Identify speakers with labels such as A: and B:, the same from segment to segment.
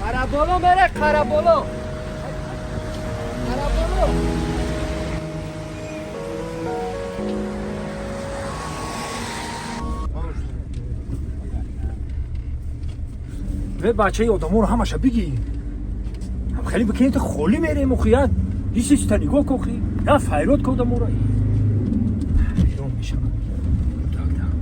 A: Қараболо мере, Қараболо. Қараболо.
B: Ве бачаи одаморо ҳамаша бигӣ. Ҳам хеле бикунед холӣ мерем охият. Ҳисиста нигоҳ кохи. На файрод ка одаморо. Ҳайрон мешавам. Так, так.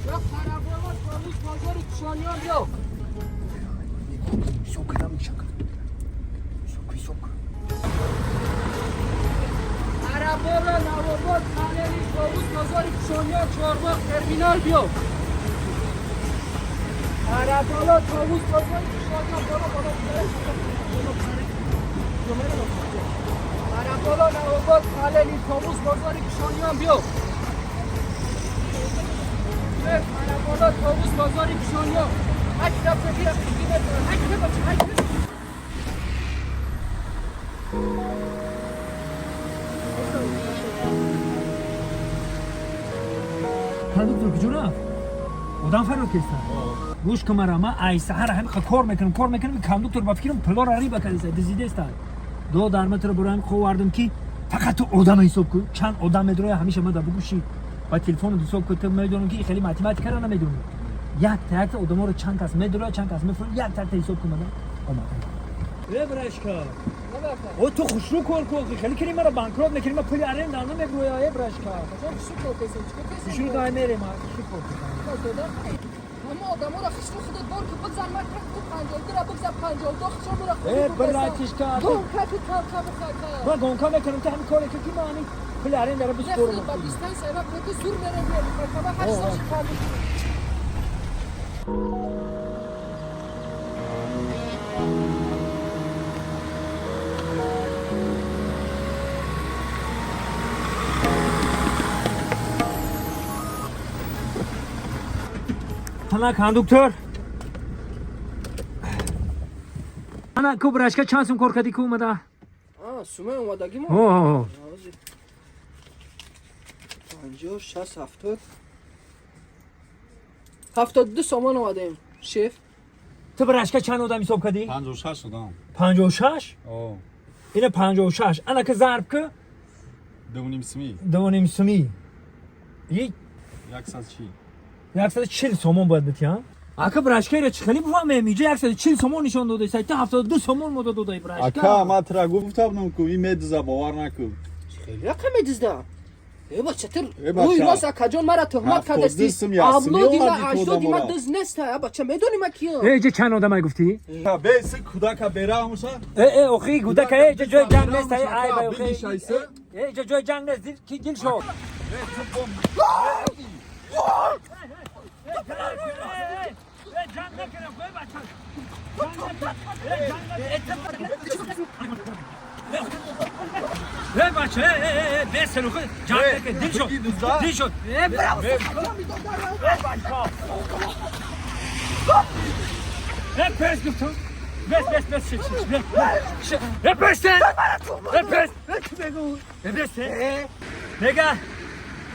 A: Ё Қараболо, Товус бозори Кушониён биё.
B: Ҳисоб кардам мешакад. Ҳисоб ку, ҳисоб ку.
A: Қараболо, Навобод, Халели, Товус бозори Кушониён, Чорбоғ, терминал биё. Қараболо, Товус бозори Кушониён, боло, боло, боло, боло. Қараболо, Навобод, Халели, Товус бозори Кушониён биё. Қараболо, Товус бозори Кушониён. Ҳашт дафъа бира, ҳашт дафъа, ҳашт дафъа.
B: Кондуктор куҷо рафт? Одам фарёд кеста. Гӯш кун мара, ман ай саҳар ҳами кор мекунам, кор мекунам, кондуктор ба фикрам пулора риба кардеста, дизидеста. До дар метро бураем ховардам ки фақат ту одам ҳисоб кун. Чанд одам медроя ҳамеша мада бугӯши. Ба телефону ҳисоб кун, ту медонам ки хеле математикаро намедонӣ. Якта якта одаморо чанд кас медроя, чанд кас мефурӯ, якта якта ҳисоб кун мада. Омадам. Э брашка. О ту хушрӯ кор кун, хеле кини мара банкрот мекунӣ, ман пули аренда намегӯя, э брашка. Хушрӯ дай мерем, хушрӯ кор кун.
A: Ҳама одаморо хушрӯ худат бор ки бигзар, ман ту 52-ра бигзар, 52 хушрӯ
B: Э братишка,
A: гонка ки калка бухака.
B: Ман гонка мекунам, ту ҳамин коре ки ман ҳамин пули арендаро бисупорам.
A: Ба бистан сайра ки зур мерем, бухака, ман ҳашт сол шикар.
B: Ана кондуктор. Ана ку брашка чанд сум кор кардӣ ку омада?
A: Сумаи омадагӣ мо?
B: О,
A: 50, 60, 70, 72 сомон омадаем, шеф.
B: Ту брашка чанд одам ҳисоб кардӣ?
C: 56 одам.
B: 56?
C: О,
B: Ина 56. Ана ки зарб ку?
C: 2,5 сими.
B: 2,5 сумӣ. И
C: 140.
B: 140 сомон бояд битӣ, ҳа? Ака брашка ира чӣ хеле бифаҳмем? Инҷа 140 сомон нишон дода, ту 72 сомон мода додаи брашка.
C: Ака, ман тура гуфта будам ку ин медиза, бовар накун.
A: Хеле рақам медиздам. Э бача, ту
C: Э, бача.
A: рӯи рост, акаҷон, мара туҳмат
C: 72
A: кардасти.
C: сум як сум
A: Авлоди ма,
C: оварди ту
A: аҷдоди ма
C: одаморо.
A: дыз неста. Э бача, медони ма киям?
B: Э, инҷа чанд одамай гуфтӣ?
C: Бе, си кудака бераҳмуша.
B: Э, э, охи гудака, э, инҷа ҷои ҷанг нест, э, ай бай, охи.
C: Биги шайса.
B: Э, инҷа ҷои ҷанг нест, дил ки дил шод. Э бача, э, э, э, бес рухи, ҷанг накун, дил шод.
C: Биги дузда.
B: Дил шод. Э, браво. Э, пес гуфтам. Бес, бес, бес, шит, шит, бес. Э, пес, э, пес. Э, бес, э. Нега,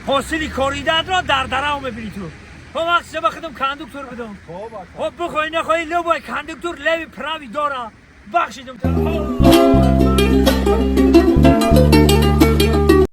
B: ҳосили коридаатро дар дарав мебинӣ ту. Хоб вақт ба худам кондуктор будам.
C: Хоб, ака.
B: Хоб бихоҳӣ нахоҳӣ, любой кондуктор левый правый дора. Бахшидам ту.